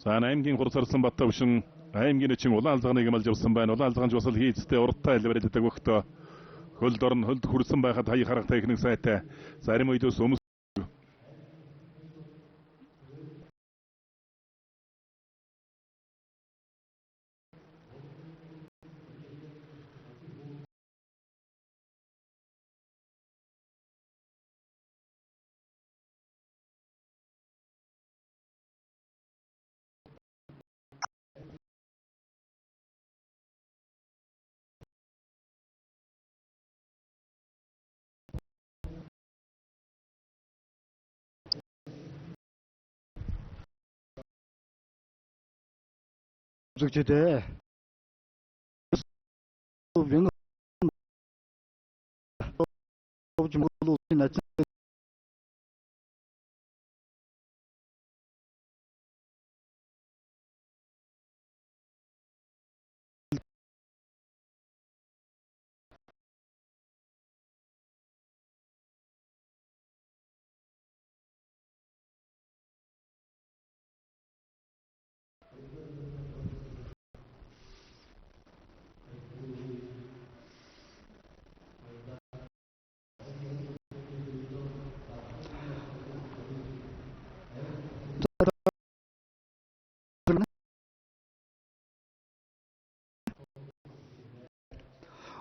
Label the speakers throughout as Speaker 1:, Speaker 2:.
Speaker 1: За аймгийн Хурцарсан Баттавшин аймгийн начин улаан алзгааныг амлж явсан байна. Улаан алзгаан жусал хийцтэй урттай хэлбэрлэдэг өгтөө. Хөлд орн хөлд хүрсэн байхад хаяг харахтай их нэг сайтай. Зарим үед ус өмс
Speaker 2: Үзэгчдээ. Монгол улсын начин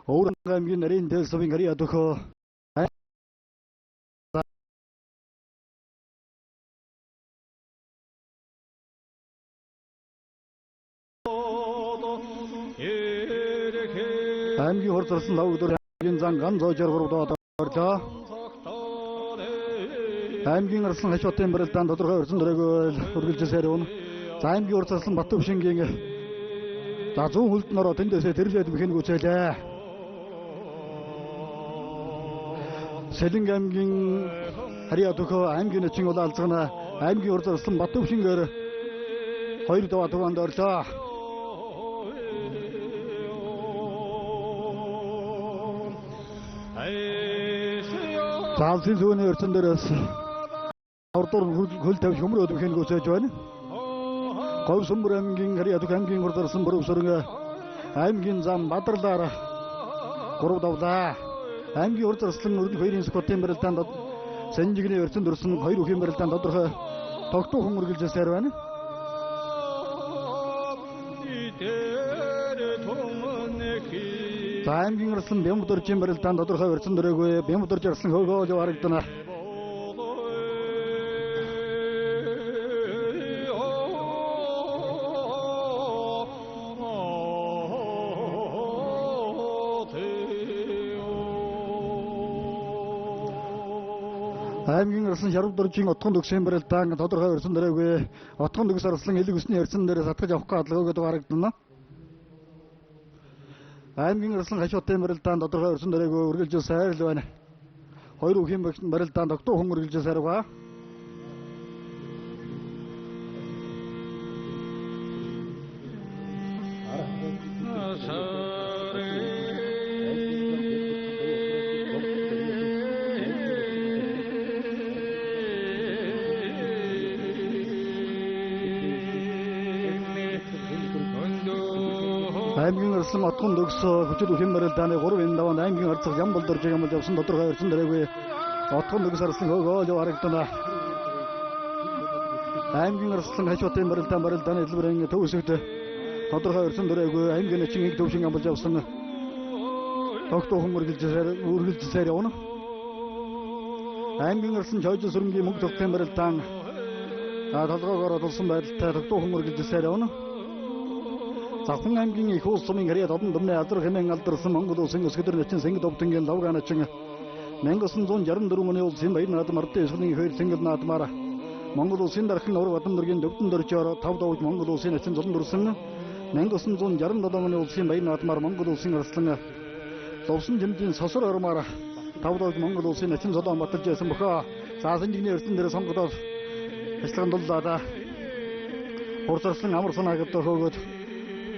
Speaker 2: Өвөр аймгийн нарийн дээл сувын харьяа дөхөө аймгийн хурц арслан давагдвар аймгийн зан ган зоожоор 3 доод орлоо. Аймгийн арслан хашуутын барилдаан тодорхой өрсөн дөрөөгөө үргэлжилсээр өгнө. За аймгийн хурц арслан Баттавшингийн за зүүн хөлд нь ороо тэндээсээ тэрлээд бэхэн гүцээлээ. Сэлэнг аймгийн харьяа дөхөө аймгийн начин улаан алзгана аймгийн хурц арслан Баттавшингээр 2 даваа туваанд орлоо. За алсын сүүний өрцөн дээрээс урдуур хөл тавьж хөмрөөд бэхэн гүцээж байна. Говь Сүмбэр аймгийн харьяа дөх аймгийн хурц арслан Бүрөвсөрөн аймгийн зам Бадарлаар 3 давлаа. Аймгийн хурц арслан өрнөх хоёрын скотын барилдаанд Сэнжигний өрцөн дүрсэн хоёр үхийн барилдаанд тодорхой тогтуухан үргэлжилсээр байна. За аймгийн арслан Бямбдоржийн барилдаанд тодорхой өрцөн дөрөөгүй Бямбдорж арслан хөөгөөл харагдана. Аймгийн арслан Шарвдоржийн отгон төгсийн барилдаан тодорхой өрсөн дөрөөгүй отгон төгс арслан элэг өсний өрцөн дээрээс атгаж авах гадлгаа гэдэг харагдана. Аймгийн арслан хашуутын барилдаан тодорхой өрсөн дөрөөгүй үргэлжилсээр л байна. Хоёр үхийн барилдаан тогтуухан үргэлжилсээр байгаа. Аймгийн арслан отгон төгс хүчил үхийн барилдааны 3 энэ даваанд аймгийн арцах Ямбал доржиг амлж явсан тодорхой өрсөн дөрөөгүй отгон төгс арслан хөөгөөл харагдана. Аймгийн арслан хашуутын барилдааны дэлбэрэн төв хэсэгт тодорхой өрсөн дөрөөгүй аймгийн начин нэг төвшин амлж явсан тогтуухан үргэлжилсээр явна. Аймгийн арслан чойжин сүрэнгийн мөнгө тогтын барилдаан толгоогоор тулсан байдалтай тогтуухан үргэлжилсээр явна. Завхан аймгийн их уус сумын харьяа тодон дүмнээ азар хэмээн алдарсан Монгол улсын өсгөдөр начин Сэнгэл Довтонгийн лавга начин 1964 оны улсын баяр наадам ардын ёслолын их хоёр сэнгэл наадмаар Монгол улсын дархан авраг Бадамдөргийн төвдөн дөржөөр тав давж Монгол улсын начин золон дүрсэн 1967 оны улсын баяр наадмаар Монгол улсын арслан Лувсан жимдийн сосор ормоор тав давж Монгол улсын начин золон баталж байсан бохоо. За Сэнжигний өрцөн дээр сонгодоод ажиллагаанд дуллаа. Хурц арслан амар санаа гэдэг хөөгөөд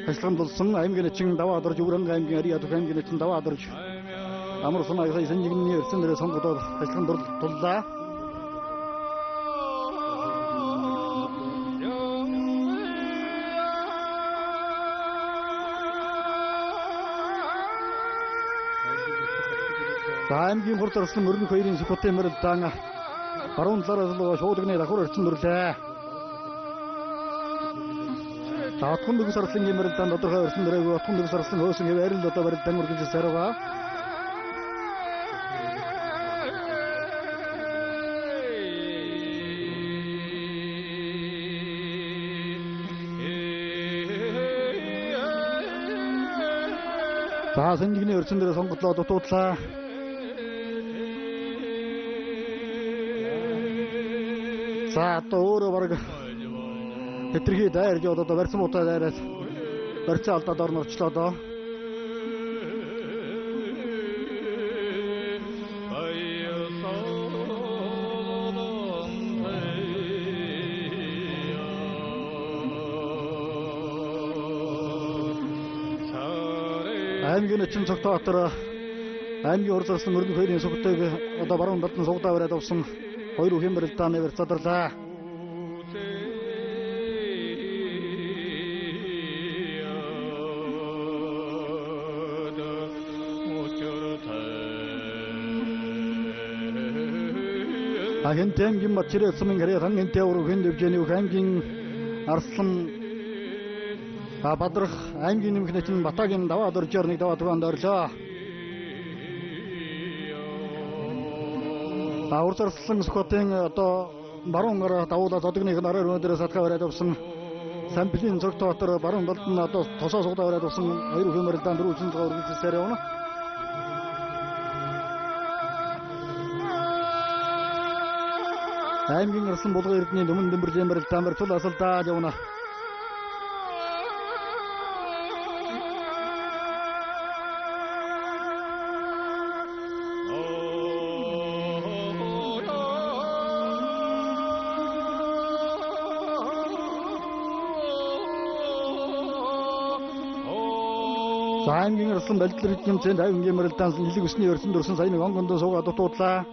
Speaker 2: ажиллагаанд дулсан аймгийн начин даваа дорж Өвөранг аймгийн Харьяа дөх аймгийн начин даваа дорж амар санаа Сэнжигний өрцөн дээр сонгодоод ажиллагаанд дуллаа. За аймгийн хурд арслан өрнөх хоёрын Сүхбатын барилдаан баруун талаараа шуудагны давхар орчин дүрлээ. За отхон дүгс арслангийн барилдаан тодорхой орчин дөрөөгүй отхон дүгс арслан хөөсөн хэв арил одоо барилдаан үргэлж сарваа. За сэнжигний орчин дээр сонготлоо дутуудлаа. За одоо өөрөө бараг хэтэрхий дайрж одоо барьсан бутаа дайраад барьцаа алдаад орно орчлоо доо. Аймгийн очин цогтоотор аймгийн урд зарсан мөргөн хоёрын сүгтэйг одоо баруун талд нь сугдаа бариад авсан хоёр үхэн барилдааны барь задарлаа. Хэнт аймгийн Батчирээ сумын хэрэг хан хэнт явруу хэн дэвжээний аймгийн Арслан Бадрах аймгийн нэмэх нэчин Батагийн даваа дөржөөр нэг даваа түгэнд орлоо. Урд Арслан Сүхбатын одоо баруун гараа давуулаад одогных нь арай өрөөндөрөө садгаа бариад авсан Самплийн цогтоотор баруун талд нь одоо тосоо сугдаа бариад авсан хоёр үхэн барилдаан дөрөв үхэн цагаар үргэлжлүүлсээр явна. Аймгийн Арслан булган эрдний өмнө дэмбэрлийн барилдаан барь тул асалдаа явна. За аймгийн Арслан балилдал хэмжээнд аймгийн барилдаан нэлэг өсний өрсөн дөрсөн сая нэг онгондоо суугаад дутуудлаа.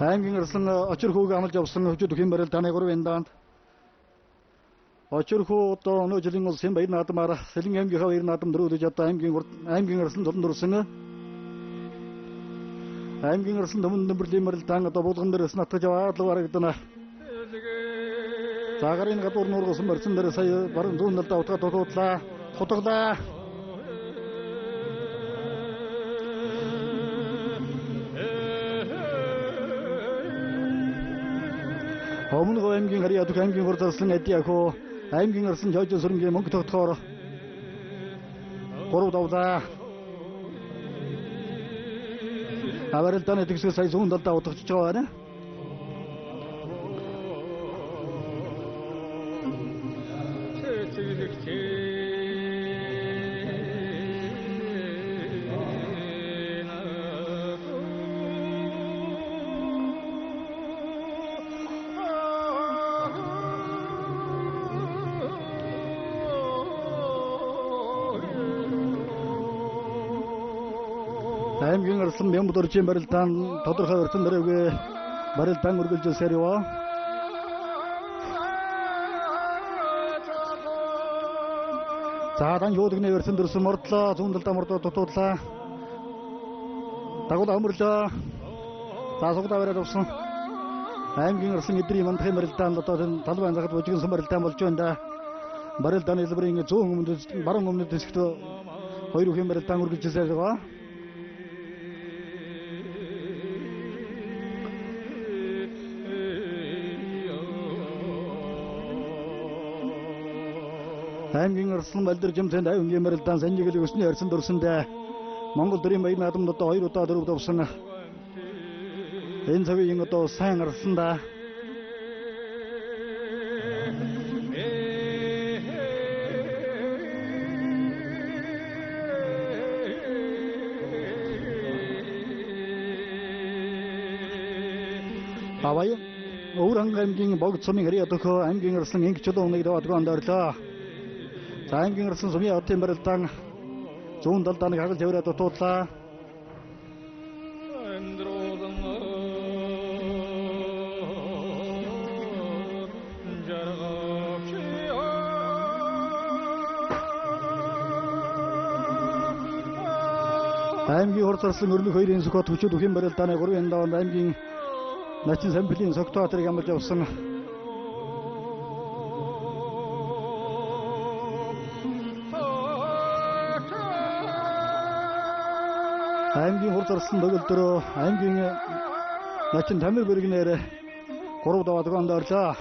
Speaker 2: Аймгийн Арслан очир хүүг амлаж авсан хөгжид үхэн барилдааны 3 даанд. Очир хүү одоо өнөө жилийн улсын баяр наадмаар Сэлэн аймгийнхаа баяр наадам дөрөвдөж одоо аймгийн Арслан зуран дөрсөн. Аймгийн Арслан өмнө дэмбэрлийн барилдаан одоо буулган дээр өсөн атгаж аваад л барагдана. За гарын гадуур нуургасан барьсан дээр сая баруун зүүн талдаа утгаа дутуудлаа. Хутгалаа. Өмнө аймгийн харьяа дэх аймгийн хурд арслан эди ах аймгийн Арслан жойжон сүрэнгийн мөнгө тогтохоор 3 давлаа. Аварилдааны төгсгөл сая зүүн талдаа утгачж байгаа байна. Аймгийн Арслан Мямбудоржийн барилдаан тодорхой өртөн дөрөвгүй барилдаан үргэлжлүүлсээр яваа. За дан шуудагны өртөн дөрсөн мордлоо, зүүн талдаа мордоо дутуудлаа. Дагуул өмөрлөө. За сугдаа бариад авсан. Аймгийн Арслан эдрийн мандахын барилдаан одоо талбайн захад бужигнсан барилдаан болж байна да. Барилдааны хэлбэрийн зүүн өмнөд баруун өмнөд хэсэгт хоёр үхэн барилдаан үргэлжлүүлсээр байгаа. Аймгийн Арслан балдир жимсэнд аймгийн барилдаан санжигэлэг өсний ярьсан дөрсөндөө Монгол төрийн баяр наадамд одоо 2 удаа дөрөв давсан. Энэ цагийн одоо сайн арслан да. Аваа Өвөр аймгийн богд сумын хэрэг ядах аймгийн Арслан инг чулуун нэг даваад гонд орлоо. За аймгийн Арслан сумын хотын барилдаан зүүн талдаа нэг хагал тавиад дутуудлаа. Аймгийн хурц арслан өрнөх хоёрын Сүхбат хүчит үхийн барилдааны 3-ын даванд аймгийн Начин самбилийн Согтбаатрыг амлаж явсан. Аймгийн хурц арслан төгөлдрөө аймгийн Начин Тамир бэргнээр 3 даваа дугаанд орлоо.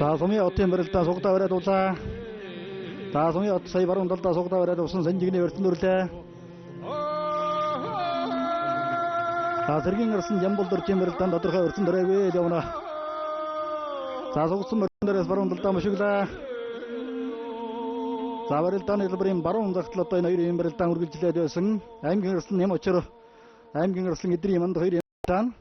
Speaker 2: За сумын отын барилдаа сугдаа бариад уулаа. За сумын от сая баруун талдаа сугдаа бариад усан санжигны барьсан дүрлээ. За цэргийн арсан Ямбул дөржийн барилдаанд тодорхой барьсан дөрөөгүй явна. За сугдсан барилдаан дээрээс баруун талдаа мушиглаа. За барилдааны хэлбэрийн баруун загтал одоо энэ хоёрын барилдаан үргэлжлээд байсан. Аймгийн арслан нэм очор аймгийн арслан эдрийн манд хоёрын барилдаан.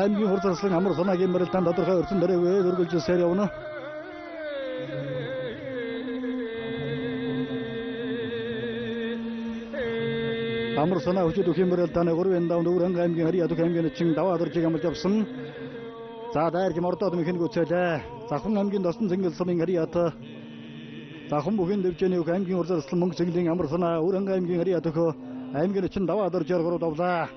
Speaker 2: Аймгийн хурц арслан амар санаагийн барилдаанд тодорхой өрсөн дөрөвөө үргэлжлүүлсээр явна. Амар санаа хүчит үхийн барилдааны 3-ын даванд Өвөр аймгийн Харь ядух аймгийн чин даваа дөржийг амлаж авсан. За дайрч мордоод мэхэн гүцээлээ. Завхан аймгийн Досон зэнгэл сумын Харь ят. Завхан бүхэн дэвжээний бүх аймгийн хурц арслан мөнгө зэнгэлийн амар санаа Өвөр аймгийн Харь ядух аймгийн чин даваа дөржээр 3 давлаа.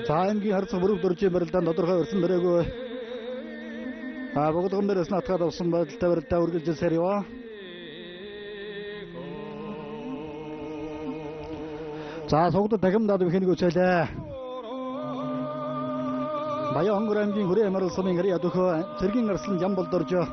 Speaker 2: За аймгийн харцах бүрэг дөржийн барилдаанд тодорхой өрсөн дөрөөгүй. А богдгон дээрээс натгаад авсан байдалтай барилдаа үргэлжилсээр яваа. За сугдад дахимдаад бихнийг үцээлээ. Баян хонгор аймгийн хүрээ амарл сумын харь ядөхөө цэргийн арслан Ямбол дөржөө.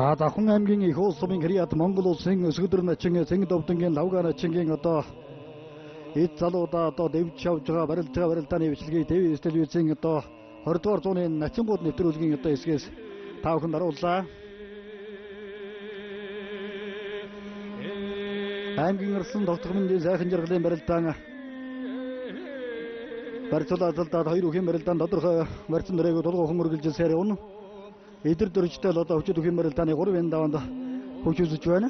Speaker 2: За Завхан аймгийн их уул сумын Хрият Монгол улсын өсгөдөр начин Цэнгэн довдонгийн Лавга начингийн одоо эд залуудаа одоо дэвж явж байгаа барилж байгаа барилдааны бичлэгийг ТВ телевизийн одоо 20 дугаар зууны начингууд нэвтрүүлгийн одоо хэсгээс та бүхэнд харууллаа. Аймгийн арслан тогтгомын сайхан жаргалын барилдаан барьцуулаад залдаад хоёр үхийн барилдаан тодорхой барьцсан дөрөөг тулгуухан хүн үргэлжилсээр явна. Эдэр дөржтэй л одоо хүчит үхийн барилдааны 3-ын даванд хүч үзэж байна.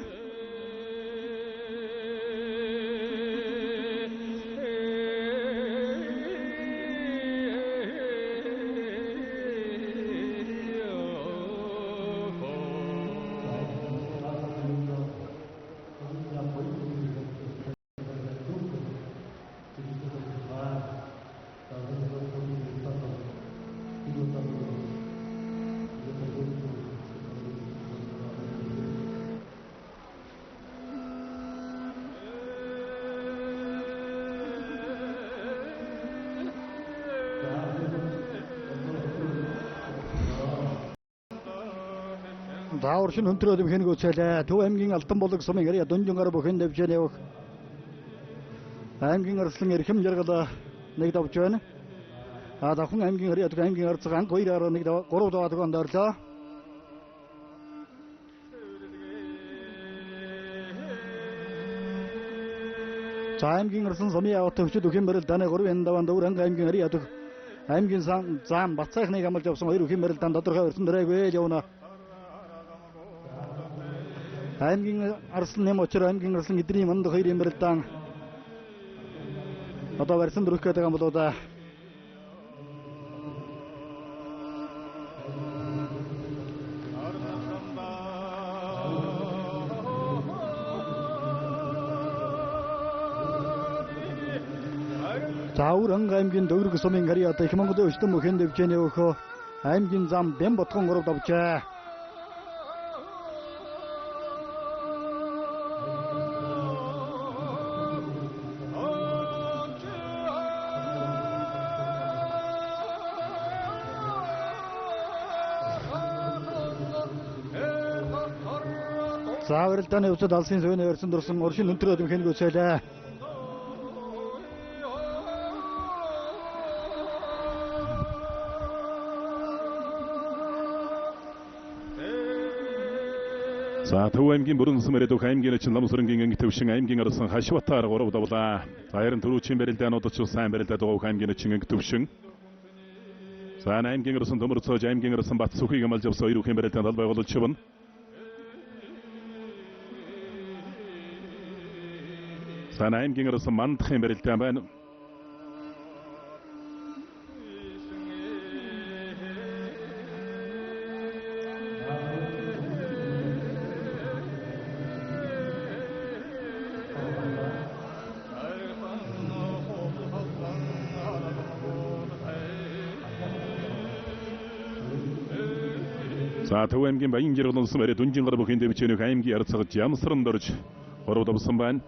Speaker 2: За уршин өнтрөө дэмхэн гүцээлээ. Төв аймгийн Алтан булаг сумын харьяа дунжингаар бүхэн дэвжээ явах. Аймгийн арслан эрхэм жаргал нэг давж байна. А Завхан аймгийн харьяа аймгийн арцгаа анх 2-1 3 даваад орлоо. За аймгийн Арслан Сумын аваад төвчд өхийн барилдааны 3-ын даваанд Өвөр Анга аймгийн Харьяа дөх аймгийн зам Батсайхныг амлаж явсан хоёр өхийн барилдаанд тодорхой өрсөн дөрөөгүй явна. Аймгийн Арслан нэм очир аймгийн Арслан эдрийн манд хоёрын барилдаан одоо барьсан дөрөх гэдэг юм болоо да. За Өвөр Анга аймгийн Дөврөг сумын Харьяа их Монголын өчтөн мөхийн дэвжээний өхөө аймгийн зам Бэн ботгон 3 давжээ. За барилдааны хувьд алсын сувны өрсөн дурсан уршин өнтрөө дэмхэн гүйцээлээ.
Speaker 1: За Төв аймгийн Бүрэн сүм ирээдүйн аймгийн начин Ламсүрэнгийн анги төвшин аймгийн арсан Хашватаар 3 давлаа. За харин түрүүчийн барилдаанууд ч сайн барилдаад байгаа аймгийн начин анги төвшин. За аймгийн арсан Төмөрцөөж аймгийн арсан Бат Сүхийг амлаж явсан хоёр үхийн барилдаанд аль байгуулж явна. За аймгийн арсан Мандахын барилдаан байна. За Төв аймгийн Баян жиргэл улсан барай дүнжин гар бүхийн дэвжээнийх аймгийн ярцгаж Ямсран дөрж 3 давсан байна.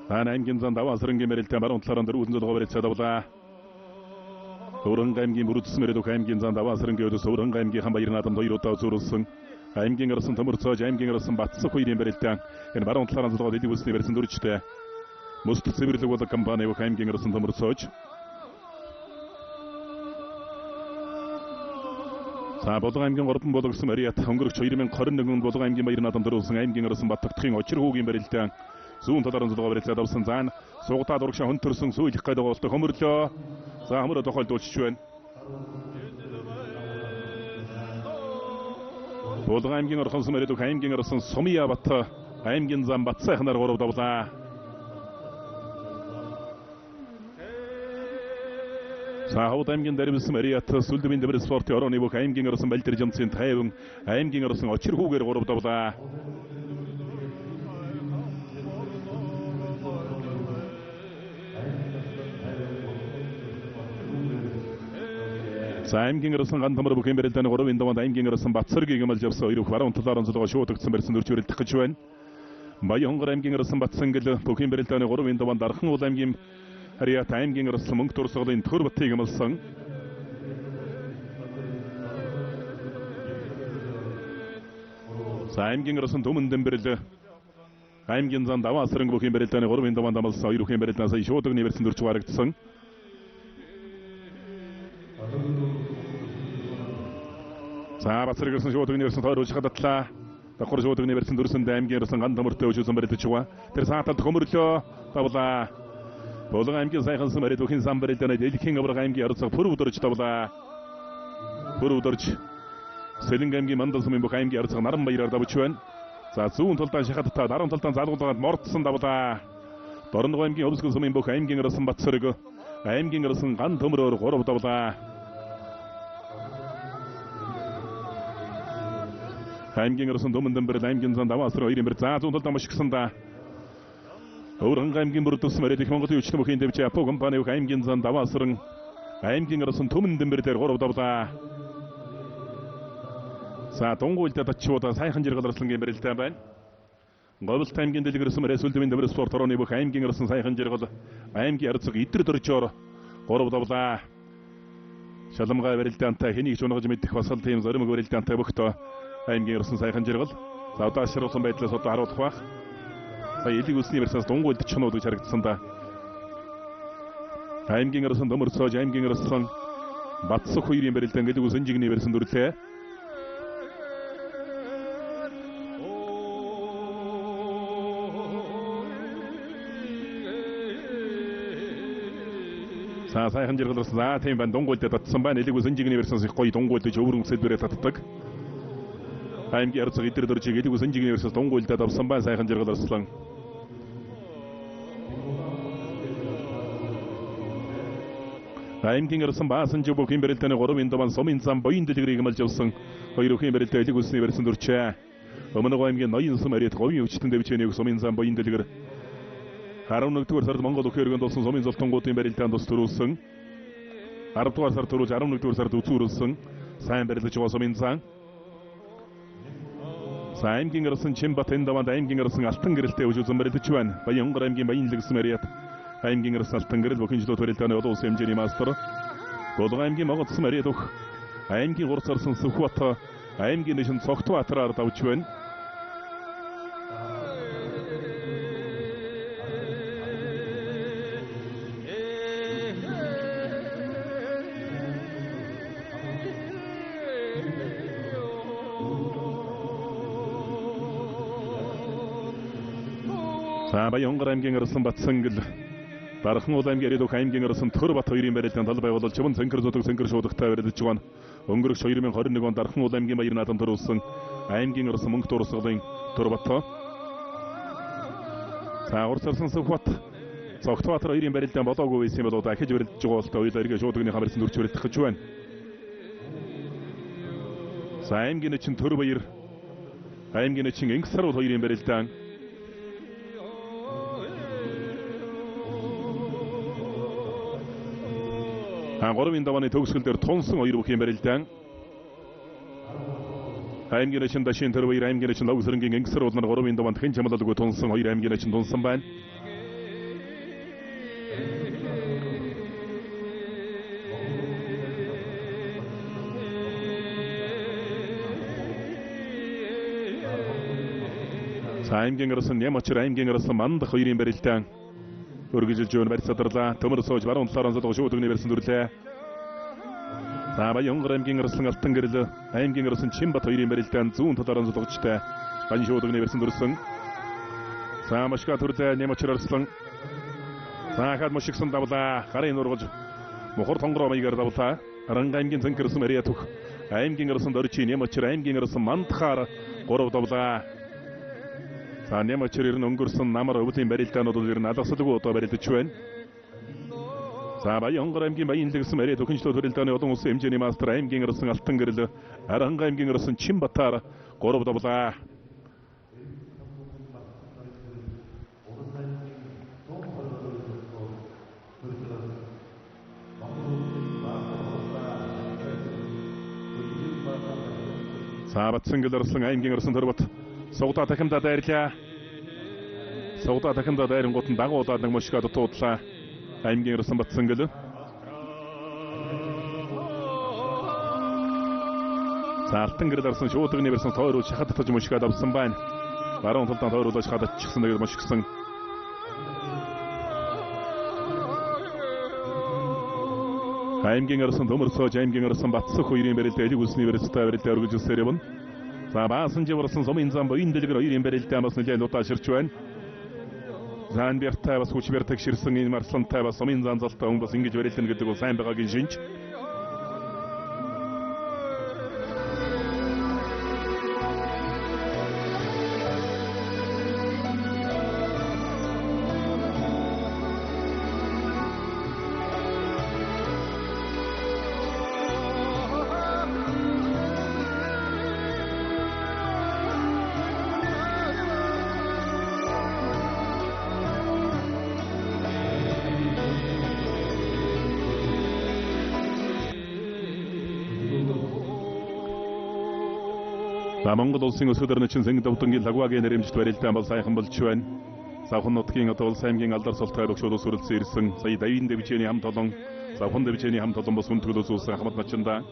Speaker 1: За аймгийн зан даваа сэрэнгийн барилдаан баруун талаараа дөрвөн золгоо барилцаа давлаа. Өвөрхөн аймгийн бүрдсэн мөрөдөх аймгийн зан даваа сэрэнгийн өдөөс Өвөрхөн аймгийн баяр наадамд хоёр удаа зөрүүлсэн. Аймгийн арсан Төмөрцөөж аймгийн арсан Батсах хоёрын барилдаан энэ баруун талаараа золгоо дэлэг үсний барьсан дөржтэй. Мөст цэвэрлэг бол компани бүх аймгийн арсан Төмөрцөөж. За Булган аймгийн 3 болгосон Мариат өнгөрөгч 2021 онд Булган аймгийн баяр наадам дөрүүлсэн аймгийн арсан Баттагтахын очир хүүгийн барилдаан зүүн талаараа золгоо барилцаад авсан. За суугдаад урагшаа хөнтөрсөн сүүлэх гээд байгаа болтой хөмөрлөө. За хөмөрөө тохиолдуулчих байна. Булган аймгийн орхонсон Мариат аймгийн арсан Сумия Бат аймгийн зам Батсайхнаар 3 давлаа. За Ховд аймгийн дэрвсэн Мариат Сүлдэмийн дэвэр спортын орооны бүх аймгийн орсон Балдэр жамцын 50 аймгийн орсон очир хүүгээр 3 давлаа. За аймгийн орсон Гантамар бүхийн барилдааны 3-ын даваанд аймгийн орсон Батсэргийг амлаж явсан хоёр баруун талаар онцлогоо шуудагдсан барьсан дөрж барилдах гэж байна. Баян хонгор аймгийн орсон Батсангэл бүхийн барилдааны 3-ын даваанд Дархан уул аймгийн Харьяат аймгийн арслан мөнгө дурсгалын төр батыг амлсан. За аймгийн арслан Түмэн Дэмбэрэл аймгийн зан даваа сэрэнг бүхийн барилдааны 3-ын даваанд амлсан хоёр бүхийн барилдаан сая шуудаг нэрсэн дөрж гарагдсан. За Бацрэг арслан шуудаг нэрсэн тойруулж хадатлаа. Давхар шуудаг нэрсэн дөрсөнд аймгийн арслан ган төмөртэй өчөөсөн барилдаж байгаа. Тэр сааталд хөмөрлөө давлаа. Булган аймгийн сайхан сүм барил бүхийн сан барилдааны дэлхийн аварга аймгийн ярцаг пүр өдөрж давлаа. Пүр өдөрж Сэлэнг аймгийн Мандал сумын бүх аймгийн ярцаг наран баяраар давж байна. За зүүн талдаа шахадтаа даруун талдаа залгуулгаад мордсон давлаа. Дорногов аймгийн Өвсгөн сумын бүх аймгийн арсан Батсэрэг аймгийн арсан ган төмрөөр 3 давлаа. Аймгийн арсан Түмэн Дэмбэрэл аймгийн зан даваа асар хоёрын бэр за зүүн талдаа мушгсан да. Өвөрхөн аймгийн бүрдүүлсэн барил их Монголын өчтөн бүхийн дэвж Япон компани бүх аймгийн зан даваа асран аймгийн арсан Түмэн Дэмбэр дээр 3 давлаа. За дунгуйлдад очиод сайхан жиргэл арслангийн барилдаан байна. Говьлт аймгийн дэлгэрсэн барил Сүлдэмийн дэвэр спорт орооны бүх аймгийн арсан сайхан жиргэл аймгийн арцаг идэр дөржөөр 3 давлаа. Шаламгай барилдаантай хэнийг ч унгаж мэдэх бас л тийм зоримог барилдаантай бөхтөө аймгийн арсан сайхан жиргэл. За одоо шируулсан байдлаас одоо харуулах байх. За элэг үсний барьсаас дунгуйлд чонууд гэж харагдсан да. Аймгийн арсан Төмөрцөөж аймгийн арсан Батсах хоёрын барилдаан элэг үс энжигний барьсан дүрлээ. За сайхан жаргал гарсан. За тийм байна. Дунгуйлдээ татсан байна. Элэг үсэн жигний версионс их гоё дунгуйлдэж өвөр өмсөлбөрөө татдаг. Аймгийн ярцаг идэр дөржиг элэг үсэн жигний версионс дунгуйлдээ давсан байна. Сайхан жаргал арслан. Аймгийн арсан баасан жив бүхэн барилдааны 3-ын даван сумын зам буян дэлгэрийг малж явсан. Хоёр бүхэн барилдаа элэг үсний барьсан дүрчээ. Өмнө аймгийн ноён сум ариад говийн өвчтөн дэвжээний сумын зам буян дэлгэр 11-р сард Монгол өхөн өргөнд болсон сумын золтонгуудын барилдаанд бас төрүүлсэн. 10-р сард төрүүлж 11-р сард үзүүрүүлсэн. Сайн барилдаж байгаа сумын зам. За аймгийн арсан Чимбат энэ даванд аймгийн арсан алтан гэрэлтэй өжөөсөн барилдаж байна. Баян Онгор аймгийн баян лэгсэн ариад аймгийн арсан алтан гэрэл бүхэн жилүүд барилдааны олон улсын хэмжээний мастер. Булган аймгийн Монгол ариад өг аймгийн гурц арсан Сүхбат аймгийн нэшин Цогтбаатараар давж байна. За Баян Онгор аймгийн арсан Батсангэл Дархан уул аймгийн Арид аймгийн арсан Төрбат хоёрын барилдаан тал байгуулал Чивэн цэнхэр зудаг цэнхэр шуудагтай барилдаж байгаа. Өнгөрөх 2021 онд Дархан уул аймгийн баяр наадам төрүүлсэн аймгийн арсан мөнгө дуурсгалын Төрбат. За урц арсан Сүхбат Цогтбаатар хоёрын барилдаан болоогүй байсан болоо дахиж барилдаж байгаа болтой хоёулаа эргээ шуудагны хамарсан дүрч барилдах гэж байна. За аймгийн чин Төр баяр аймгийн чин Инксар уул хоёрын барилдаан Гурвын давааны төгсгөл дээр тунсан хоёр бүхийн барилдаан. Аймгийн начин Дашин төр баяр аймгийн начин Лог сэрэнгийн Инксар уулнар гурвын даваанд хэн чамлалгүй тунсан хоёр аймгийн начин тунсан байна. За аймгийн арсан Нямачир аймгийн арсан Мандах хоёрын барилдаан. Өргөжлж өгөн барь садарлаа. Төмөр сууж баруун талаар онцлог шүүдэгний барьсан дүрлээ. За Баян Онгор аймгийн арслан алтан гэрэл аймгийн арсан Чимбат хоёрын барилдаан зүүн талаар онцлогчтой бан шүүдэгний барьсан дүрсэн. За Машка төрлөө Нямачир арслан. За хад мушигсан давлаа. Гарын нургаж мухар тонгороо маягаар давлаа. Аранга аймгийн цэнхэрсэн Мария түх аймгийн арсан Дорчи Нямачир аймгийн арсан Мандхаар 3 давлаа. За Нямачир ер нь өнгөрсөн намар өвлийн барилдаанууд ер нь алгасалгүй одоо барилдаж байна. За Баян Онгор аймгийн баян лэгсэн ариад өхөнчлөө барилдааны олон улсын хэмжээний мастер аймгийн арсан алтан гэрэл Аранга аймгийн арсан Чимбатаар 3 давлаа. За Батсангэл арслан аймгийн арсан Төрбат Сугдаа тахимдаа дайрлаа. Сугдаа тахимдаа дайрангууд нь дагуулад нэг мушгаа дутуудлаа. Аймгийн арсан Батсангэл. За алтан гэрэл арсан шуудагны барьсан тойруу шахад татаж мушгаа давсан байна. Баруун талдаа тойруулж шахад чихсан тэгээд мушгсан. Аймгийн арсан Төмөрсөөж аймгийн арсан Батсөх хоёрын барилдаа элэг үсний барилдаа барилдаа өргөжлөсөөр явна. За баасан живарсан сумын зам буян дэлгэр хоёрын барилдаа бас нэлээд удааширч байна. Зан бяртай бас хүч бяртаг ширсэн энэ марслантай бас сумын зан залтай хүн бас ингэж барилдана гэдэг бол сайн байгаагийн шинж. За Монгол улсын өсгөл орны чин Сэнгэн лагвагийн нэрэмжит барилдаан бол сайхан болж байна. Завхан нутгийн одоо улс аймгийн алдар султай богшууд үсвэрлсэн ирсэн. Сая давийн дэвжээний хамт олон, завхан дэвжээний хамт олон бас хүндгөл үзүүлсэн Ахмад начинда.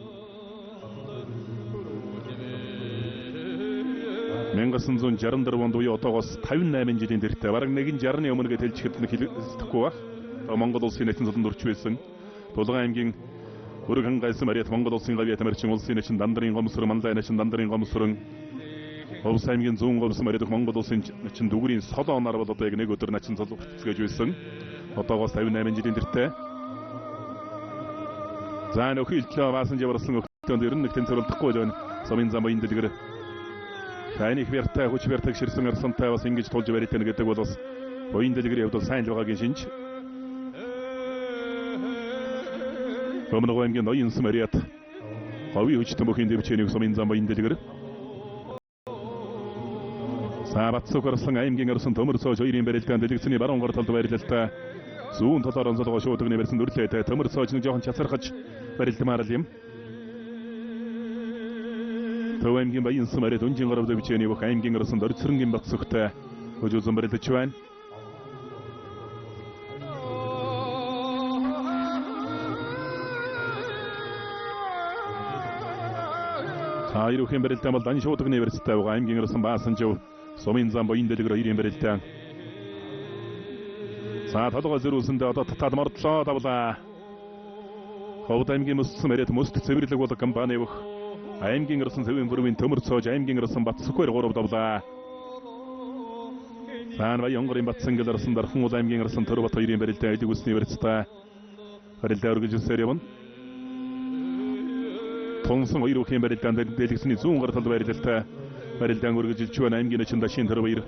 Speaker 1: 1964 онд буюу одоогоос 58 жилийн дэртэй бараг нэгэн 60-ны өмнө гэж хэлж хэдэн хэлэхгүй байх. Монгол улсын нэтэн цолонд өрч байсан. Тулган аймгийн Өрг хангайсан Мариат Монгол улсын гавьяат тамирчин улсын начин Дандрын гомсрон Манлай начин Дандрын гомсрон Овс аймгийн зүүн гомсон Мариат Монгол улсын начин дүгрийн солон оноор бол одоо яг нэг өдөр начин цол хүртцгээж байсан. Одоогоос 58 жилийн дэртэй. За нөхөлтлөө баасан жаварсан өгтөнд ер нь нэг тэнцвэрлэхгүй л байна. Сумын зам буян дэлгэр. За энэ их бяртай хүч бяртаг ширсэн арслантай бас ингэж тулж баритна гэдэг бол бас буян дэлгэр явдал сайн л байгаагийн шинж. Өмнө аймгийн ноён Мариат говийн хүч төмөхийн дэвчээнийг сумын зам буян дэлгэр. За Батсүх арслан аймгийн арслан төмөр цоож хоёрын барилдаан дэлгэцний баруун гар талд байрлалтай. Зүүн талаар онцлогоо шуудагны барьсан дүрлээтэй төмөр цоож нэг жоохон чацархаж барилдмаар л юм. Төв аймгийн Баян Мариат өнжин гарав дэвчээний бүх аймгийн арслан Дорцөрөнгийн Батсүхтэй хожуулсан барилдаж байна. За ирүүхэн барилдаан бол дан шуудагны барьцтай байгаа аймгийн арслан Баасанжив сумын зам буян дэлгэр хоёрын барилдаан. За толгой зөрүүлсэндээ одоо татаад мордлоо давлаа. Ховд аймгийн мөссөн Мариат мөст цэвэрлэг бол компани бүх аймгийн арслан цэвэн бүрвийн төмөр цоож аймгийн арслан Батсүхээр 3 давлаа. За Баян онгорын Батсангэл арслан Дархан уул аймгийн арслан Төрбат хоёрын барилдаан элэг үсний барьцтай барилдаа өргөжлсээр явна. Тунсан хоёр үхийн барилдаан дэлгэцний зүүн гар талд байрлалтай барилдаан өргөжилж байна. Аймгийн начин Дашин төр баяр,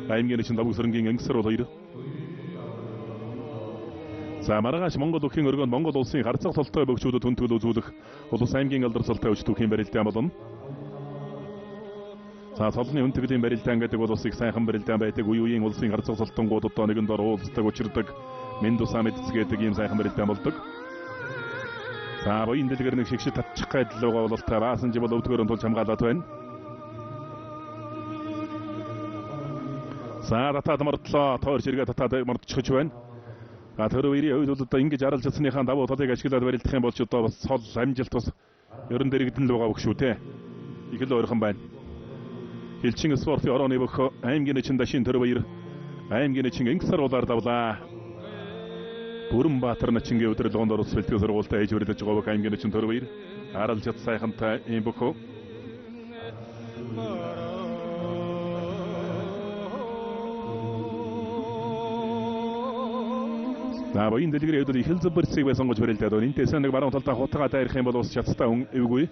Speaker 1: аймгийн начин Давгсрангийн Ангисар бол хоёр. За маргааш Монгол үхийн өргөнд Монгол улсын харцах толтой бөгчүүдэд хүндгэл үзүүлэх улс аймгийн алдар цолтой өч түүхийн барилдаан болно. За цолны хүндэтгэлийн барилдаан гэдэг бол бас их сайхан барилдаан байдаг. Үе үеийн улсын харцах цолтонгууд одоо нэгэн дор уулздаг, учирдаг, мэнд усаа мэдцгээдэг ийм сайхан барилдаан болдог. За буян дэлгэр нэг шигшид татчих гайдал байгаа бол та баасан жибал өвдгөөрөн тулж хамгаалаад байна. За татаад мордлоо, тойр ширгээ татаад мордчихож байна. За тэр үеийн хувьд бол одоо ингэж аралж чадсныхаа давуу талыг ашиглаад барилдах юм бол ч одоо бас цол амжилт бас ерөн дэрэгдэн л байгаа бүх шүү те. Их л ойрхон байна. Хилчин спортын орооны бүх аймгийн начин Дашин төр баяр, аймгийн начин Ингэсар улаар давлаа. Бүрэн Баатар начингийн удирдлаганд оролцсон бэлтгэл сургуультай ээж барилдаж байгаа бүх аймгийн начин төр баяр аралж чад сайхантай ийм бүх. За буян дэлгэрийн хувьд их л зөв барьцыг байсан гэж барилдаад байна. Энтэйсэн нэг баруун талдаа хутгаа дайрах юм бол бас шаттай хүн эвгүй.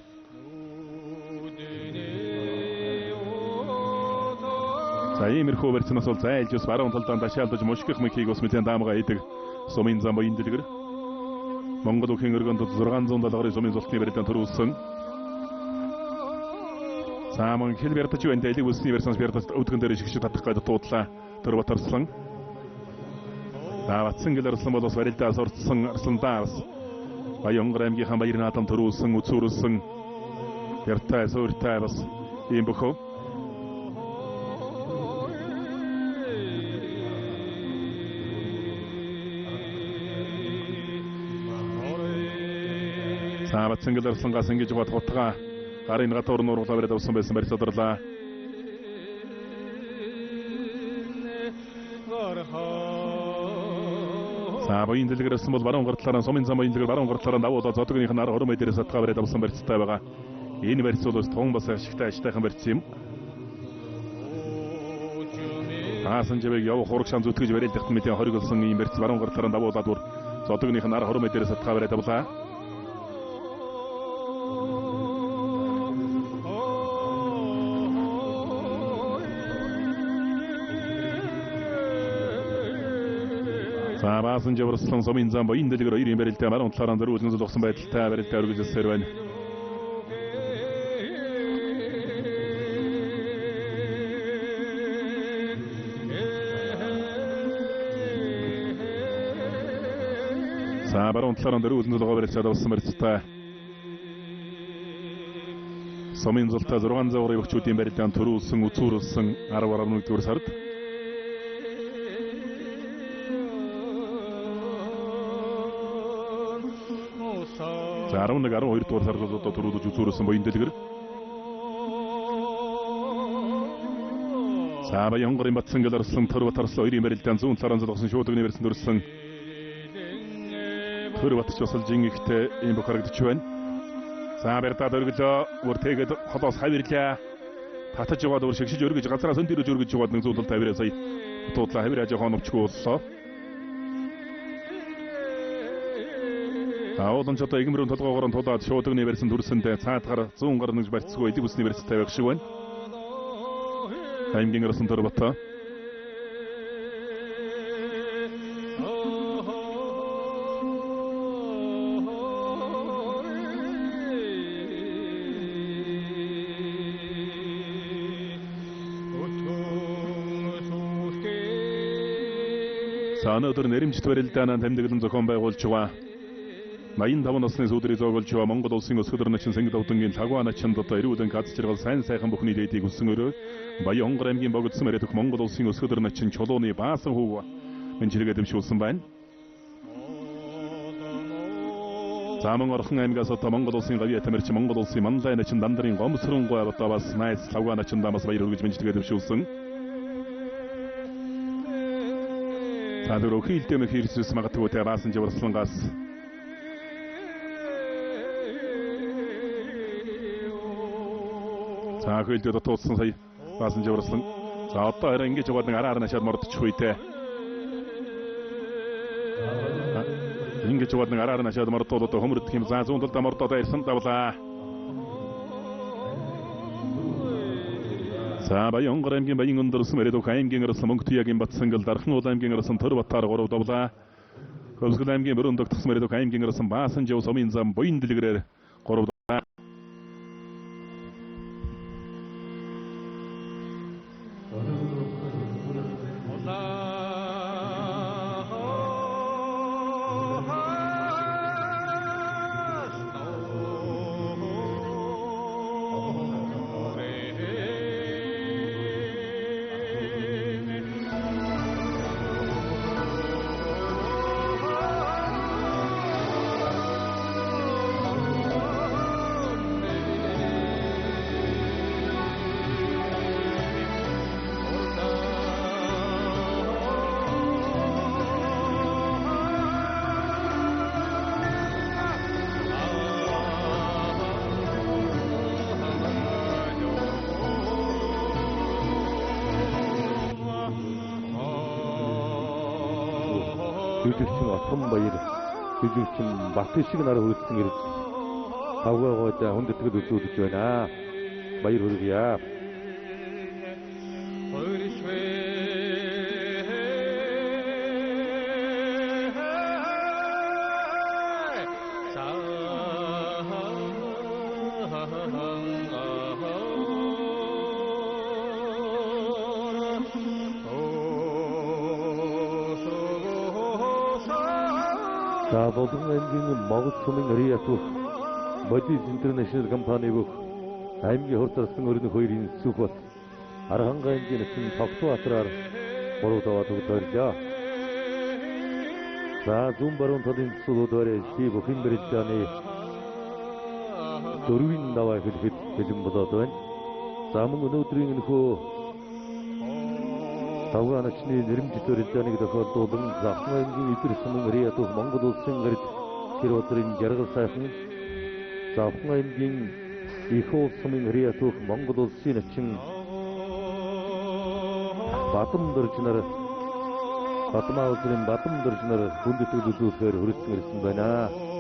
Speaker 1: За иймэрхүү барьцнаас бол зайлж бас баруун талдаа дашаалдаж мушгих мэхийг бас мэдэн даамгаа хийдэг сумын зам буян дэлгэр. Монгол үхийн өргөнд 670 гаруй сумын зултны барилдаан төрүүлсэн. За мөн хэл бярдаж байна. Элэг бүсний барьсанаас бярдаж өвдгөн дээр шигшиг татах гээд дуудлаа. Төр Батарслан. За Батсангэл арслан бол бас барилдаа сурцсан арсландаа бас Баян онгор аймгийнхаа баяр наадам төрүүлсэн, үзүүрүүлсэн яртай сууртай бас ийм бөхөө. За Батсангэл арслангаас ингэж гот хутгаа гарын гадуур нургалаа бариад авсан байсан барьц тодорлаа. За буян дэлгэрсэн бол баруун гар талаараа сумын зам буян дэлгэр баруун гар талаараа давуулаад зодогных нь 10 20 дээрээс сатгаа бариад авсан барьцтай байгаа. Энэ барьц бол бас тун бас ашигтай аштайхан барьц юм. Таасан живэг явах хураг шан зүтгэж барилдахт мэдээ хориглосон ийм барьц баруун гар талаараа давуулаад бүр зодогных нь 10 20 дээрээс сатгаа бариад авлаа. За баасан жаварслан сумын зам буян дэлгэр хоёрын барилдаа баруун талаараа дөрвөлэн золгосон байдалтай барилдаа өргөжлөсөөр байна. За баруун талаараа дөрвөлэн золгоо барилцаад авсан барьцтай. Сумын зултай 600 гаруй өгчүүдийн барилдаан төрүүлсэн, үзүүрүүлсэн 10.1-р сард. За 11 12 дугаар сард одоо төрүүлж үзүүрүүлсэн буян дэлгэр. За Баян онгорын Батсангэл арслан төр бат арслан хоёрын барилдаан зүүн талаараа золгосон шуудагны барьсан дүрслэн төр батч бас жин ихтэй ийм бүх харагдчих байна. За барьдаад өргөлөө бүр тэгээд холоос хавирлаа. Татаж яваад бүр шигшиж өргөж газраас өн дэрэж өргөж яваад нэг зүүн талд хавираа сая дуудлаа хавираа жоохон овчгүй боллоо. Ууланч одоо эгэмрүүн толгоогоор нь тулаад шуудагны барьсан дүрсэндээ цаадгаар 100 гаруй нэгж барьцгүй элэг бүсний барьц тавих шиг байна. Аймгийн Орсон Төрбот. За өнөөдөр нэрэмжит барилдаанаа тэмдэглэн зохион байгуулж байгаа 85 насны сүүдрийг зөөгөлж байгаа Монгол улсын өсгөдөр начин Сэнгэл Овдонгийн Лагуа начинд одоо эрүүлэн газ жаргал сайн сайхан бүхний дээдийг өссөн өрөө Баян Хонгор аймгийн богдсон мөрөдөх Монгол улсын өсгөдөр начин Чулууны Баасан хүүг мэнчилгээ дэвшүүлсэн байна. За мөн Орхон аймгаас одоо Монгол улсын гавьяа тамирч Монгол улсын Манлай начин Дандрын Гомсронгуй одоо бас найз Лагуа начиндаа бас баяр хүргэж мэнчилгээ дэвшүүлсэн. За тэр өхийлдэмэх хэрсэс магадгүй те Баасан Жаварслангаас за хөлдөө дотоодсон сая Баасан Жаварслан. За одоо харин ингэж яваад нэг араар нашаад мордчих үе те. Ингэж яваад нэг араар нашаад мордоод одоо хөмөрдөх юм. За зүүн талдаа мордоод ирсэн давлаа. За Баян Хонгор аймгийн Баян өндөрсөн Мэрэгдөх аймгийн Орсон Мөнгөтүйягийн Батсангал Дархан уул аймгийн Орсон Төр Батар 3 давлаа. Хөвсгөл аймгийн Мөрөн догтсон Мэрэгдөх аймгийн Орсон Баасан жив сумын зам буян дэлгэрээр 3 давлаа.
Speaker 3: Жүжигчин Отхон Баяр, жүжигчин Батишиг нар хүрэлцэн ирж тавгаа гойд хүнд итгэл үзүүлж байна. Баяр хүргье. За Булган аймгийн Могод сумын Риатүх Модис Интернэшнл компани бүх аймгийн хурц арслан өрнөх хоёрын Сүхбат Архангай аймгийн нэсэн Тогтуу атраар 3 даваа төгөлдөрлөө. За зүүн баруун талын төсөөлөөр ши бүхэн барилдааны дөрвийн даваа эхлэхэд бэлэн болоод байна. За мөн өнөөдрийн энэхүү Тавгаа начны нэрэмжит барилдааныг тохиолдуулан Завхан аймгийн Идэр сумын Риатүх Монгол улсын гарид гэр бодрын жаргал сайхан Завхан аймгийн Их уул сумын Риатүх Монгол улсын начин Бадам дөрж нар Бадмаа улсын Бадам дөрж нар хүнд итгэл үзүүлэхээр хүрэлцэн ирсэн байна.